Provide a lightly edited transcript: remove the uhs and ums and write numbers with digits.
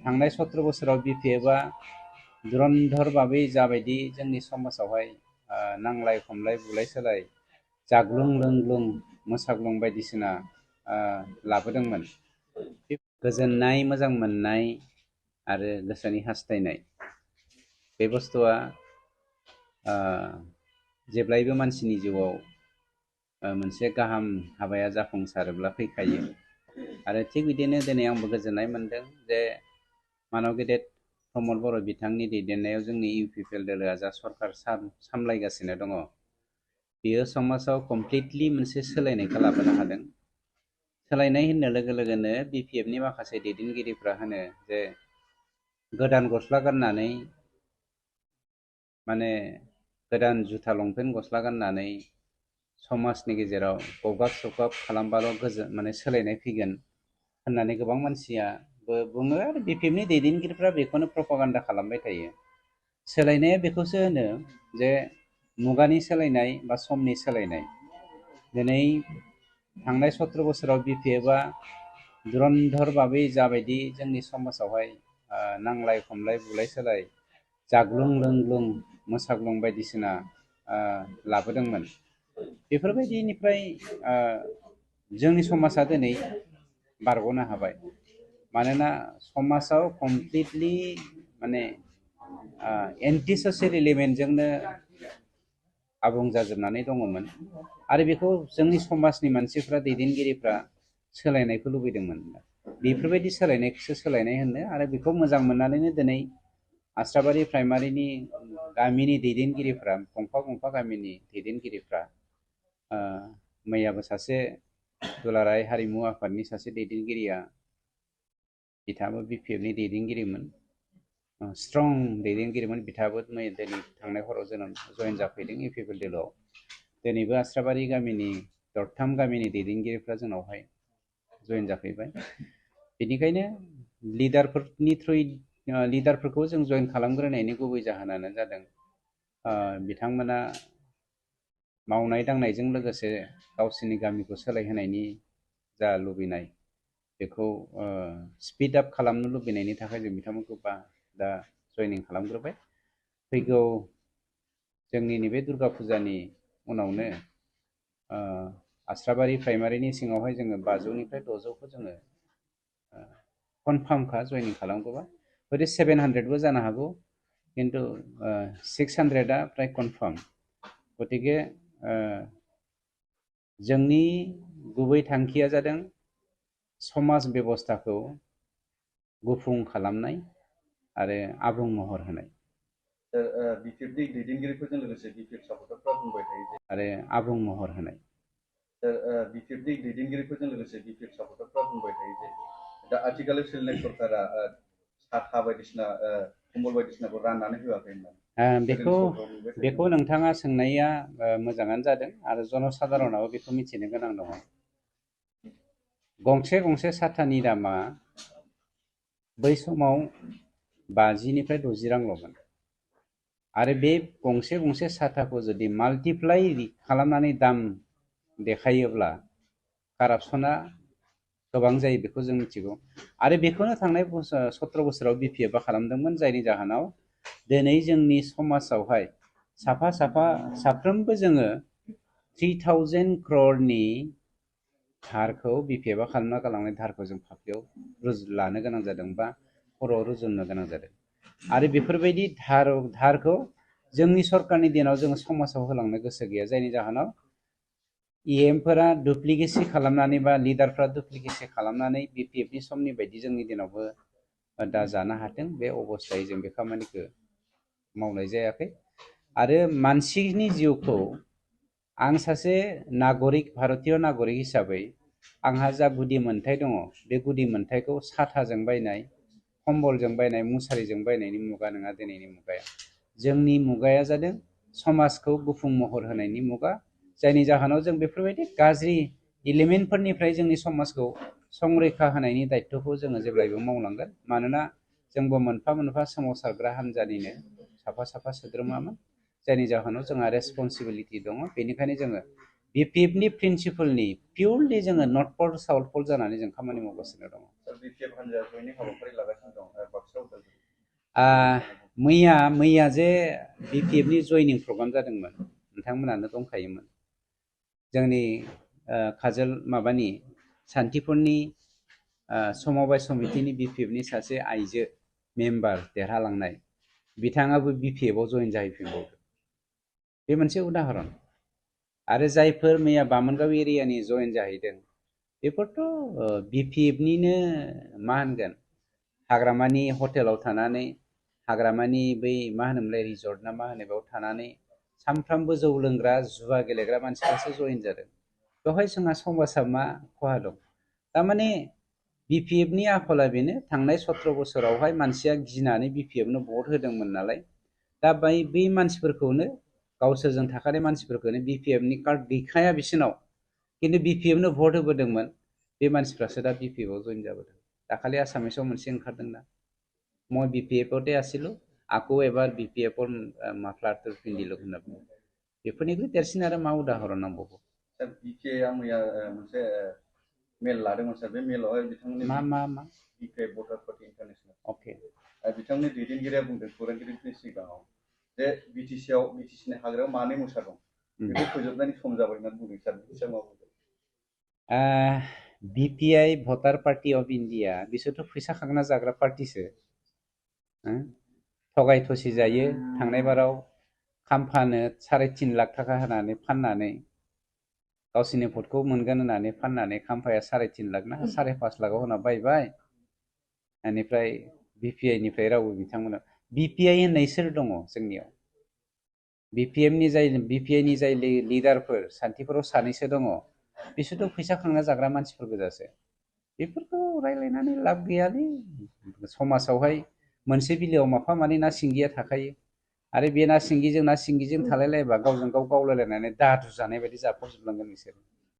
थांनाय 17 बोसोराव BPF-आ धुरन्धर भाबै जाबायदि जोंनि समाजावहाय नांलाय खमलाय बुलाय सोलाय जाग्लुं लोंग्लुं मोसाग्लुं बायदिसिना लाबोदोंमोन। गोजोननाय मोजां मोननाय आरो गोसोनि हास्थायनाय बे बुस्थुआ जेब्लायबो मानसिनि जिउआव मोनसे गाहाम हाबाया जाफुंसारोब्ला फैखायो। आरो थिग बिदिनो दिनै आंबो गोजोननाय मोनदों जे मानव गेदेर प्रमद बर' बिथांनि दैदेननायाव जोंनि UPPL दोलोआ जा सरकार सामलायगासिनो दङ, बेयो समाजाव कमप्लिटलि मोनसे सोलायनायखौ लाबोनो हादों। सोलायनाय होननाय लोगो लोगोनो BPF-नि माखासे दैदेनगिरिफ्रा होनो जे गोदान गस्ला गाननानै माने गोदान जुथा लंपेन्ट गस्ला गाननानै समाजनि गेजेराव गगाब सगाब खालामबाल' माने सोलायनाय फैगोन होननानै गोबां मानसिया बुङो आरो BPF-नि दैदेनगिरिफ्रा बेखौनो प्रपागान्डा खालामबाय थायो। सोलायनाया बेखौसो होनो जे मुगानि सोलायनाय बा समनि सोलायनाय। दिनै थांनाय 17 बोसोराव BPF-आ धुरन्धर भाबै जाबायदि जोंनि समाजावहाय नांलाय खमलाय बुलाय सोलाय जाग्लुं लोंग्लुं मोसाग्लुं बायदिसिना लाबोदोंमोन। बेफोरबायदिनिफ्राय जोंनि समाजा दिनै बारग'नो हाबाय। मानोना समाजाव कमप्लिटलि माने एन्टि ससियेल एलिमेन्टजोंनो आबुं जाजोबनानै दङमोन। आरो बेखौ जोंनि समाजनि मानसिफ्रा दैदेनगिरिफ्रा सोलायनायखौ लुबैदोंमोन। बेफोरबायदि सोलायनायखौसो सोलायनाय होनो। आरो बेखौ मोजां मोननानैनो दिनै आस्राबारि प्राइमारिनि गामिनि दैदेनगिरिफ्रा गंफा गामिनि दैदेनगिरिफ्रा मैयाबो सासे दुलाराय हारिमु आफादनि सासे दैदेनगिरिया बिथाङाबो BPF-नि दैदेनगिरिमोन, स्ट्रं दैदेनगिरिमोन। बिथाङाबो दिनै थांनाय हराव जयेन जाफैदों UPPL दोलोआव। दिनैबो आस्राबारि गामिनि दरथाम गामिनि दैदेनगिरिफ्रा जोंनावहाय जयेन जाफैबाय। बेनिखायनो लिडारफोरखौ जों जयेन खालामग्रोनायनि गुबै जाहोनानो जादों बिथांमोना मावनाय दांनायजों लोगोसे गावसोरनि गामिखौ सोलायहोनायनि जा लुबैनाय बेखौ स्पिड आप खालामनो लुबैनायनि थाखाय जों बिथांमोनखौ दा जयनिं खालामग्रोबाय। फैगौ जोंनि नैबे दुर्गा फुजानि उनावनो आस्राबारि प्राइमारिनि सिङावहाय जोङो 500निफ्राय 600खौ जोङो कनफार्मखा जयनिं खालामगोबा। हयथ' 700बो जानो हागौ, किन्तु 600आ प्राय कनफार्म। गतिके जोंनि गुबै थांखिया जादों समाज बेबस्थाखौ गुफुं खालामनाय आरो आबुं महर होनाय। BPF-नि दैदेनगिरिफोरजों लोगोसे BPF सापर्टारफ्रा बुंबाय थायो जे आरो आबुं महर होनाय। BPF-नि दैदेनगिरिफोरजों लोगोसे BPF सापर्टारफ्रा बुंबाय थायो जे दा आथिखालाव सोलिनाय सरकारा साथा बायदिसिना कम्बल बायदिसिनाखौ राननानै होआखै होननानै। बेखौ नोंथाङा सोंनाया मोजाङानो जादों आरो जनसाधारनाबो बेखौ मिथिनो गोनां दङ। गंसे साथानि दामा बै समाव 50निफ्राय 60 रांल'मोन। आरो बे गंसे साथाखौ जुदि माल्टिप्लाइ खालामनानै दाम देखायोब्ला कारापसना गोबां जायो, बेखौ जों मिथिगौ। आरो बेखौनो थांनाय 17 बोसोराव BPF-आ खालामदोंमोन, जायनि जाहोनाव दिनै जोंनि समाजावहाय साफ्रोमबो जोङो 3000 crore-नि धारखौ BPF-आ खालामना गालांनाय धारखौ जों फाफ्लियाव लानो गोनां जादों बा खर'आव रुजुननो गोनां जादों। आरो बेफोरबायदि धारखौ जोंनि सरकारनि दिनाव जोङो समाजाव होलांनो गोसो गैया, जायनि जाहोनाव EM-फोरा डुप्लिकेसि खालामनानै बा लिडारफ्रा डुप्लिकेसि खालामनानै BPF-नि समनि बायदि जोंनि दिनावबो दा जानो हाथों, बे अबस्थायै जों बे खामानिखौ मावनाय जायाखै। आरो मानसिनि जिउखौ आं सासे नागरिक, भारतीय नागरिक हिसाबै आंहा जा गुदि मोन्थाय दङ, बे गुदि मोन्थायखौ साथाजों बायनाय, कम्बलजों बायनाय, मुसारिजों बायनायनि मुगा नङा दिनैनि मुगाया। जोंनि मुगाया जादों समाजखौ गुफुं महर होनायनि मुगा, जायनि जाहोनाव जों बेफोरबायदि गाज्रि एलिमेन्टफोरनिफ्राय जोंनि समाजखौ संरैखा होनायनि दायित्वखौ जोङो जेब्लायबो मावलांगोन। मानोना जोंबो मोनफा सोमावसारग्रा हान्जानिनो साफा सोद्रोमामोन, जायनि जाहोनाव जोंहा रेसपन्सिबिलिटि दङ। बेनिखायनो जोङो BPF-नि प्रिन्सिपलनि पिउरलि जोङो नर्थ पल साउथ पल जानानै जों खामानि मावगासिनो दङ। BPF हान्जाया जयनिं हाबाफारि लागासिनो दं। मैया जे BPF नि जयनिं प्रग्राम जादोंमोन नोंथांमोनानो दंखायोमोन जोंनि काजोल माबानि सान्थिफुरनि समबाय समितिनि BPF नि सासे आइजो मेम्बार देरहालांनाय बिथाङाबो BPF आव जयेन जाहैफिनबावदों बे मोनसे उदाहरन आरो जायफोर मैया बामोनगाव एरियानि जयेन जाहैदों बेफोरथ' BPF निनो मा होनगोन हाग्रामानि हटेलाव थानानै हाग्रामानि बै मा होनोमोनलाय रिजर्ट ना मा होनो बेयाव थानानै सानफ्रामबो जौ लोंग्रा जुवा गेलेग्रा मानसिफ्रासो जयेन जादों बेवहाय जोंहा समाजा मा खहा दं थारमाने BPF नि आखला बेनो थांनाय 17 बोसोरावहाय मानसिया गिनानै BPF नो भट होदोंमोन नालाय दा बै मानसिफोरखौनो गावसोरजों थाखानाय मानसिफोरखौनो BPF नि कार्ड गैखाया बिसोरनाव किन्तु BPF नो भट होबोदोंमोन बे मानसिफ्रासो दा BPF आव जयेन जाबोदों दाखालि आसामिसाव मोनसे ओंखारदोंना মই BPF তে আছিলো আকৌ এবাৰ BPF মাফলাৰটো পিন্ধিলো होनना बुङो बेफोरनिख्रुइ देरसिन आरो मा उदाहरन नांबावगौ सार BPF मैया मोनसे मेल लादोंमोन सार बे मेलावहाय बिथांमोननि मा BPF भटार पार्टी इन्टारनेशनेल अके बिथांमोननि दैदेनगिरिया बुंदों खौरांगिरिफोरनि सिगाङाव जे BTCनि हाग्रायाव मानै मोसा दं बेखौ फोजोबनायनि सम जाबाय होनना बुंदों सार बिथाङा मा बुंदों BPI भटार पार्टी अफ इन्डिया बिसोरथ' फैसा खांना जाग्रा पार्टीसो थगाय थसि जायो थांनाय बाराव खाम्फानो 3.5 लाख थाखा होनानै फाननानै गावसिनि भटखौ मोनगोन होननानै फाननानै खाम्फाया 3.5 लाख ना 5.5 लाखआव होना बायबाय बेनिफ्राय BPI निफ्राय रावबो बिथांमोना BPI होननाय सोर दङ जोंनियाव BPI नि जाय लिडारफोर सान्थिफोराव सानैसो दङ बिसोरथ' फैसा खांना जाग्रा मानसिफोर गोजासो बेफोरखौ रायलायनानै लाब गैयालै समाजावहाय मोनसे बिलोआव माफा मानै ना सिंगिया थाखायो आरो बे ना सिंगिजों थालायलायबा गावजों गाव गावलायलायनानै दादु जानाय बायदि जाफबजोबलांगोन बिसोर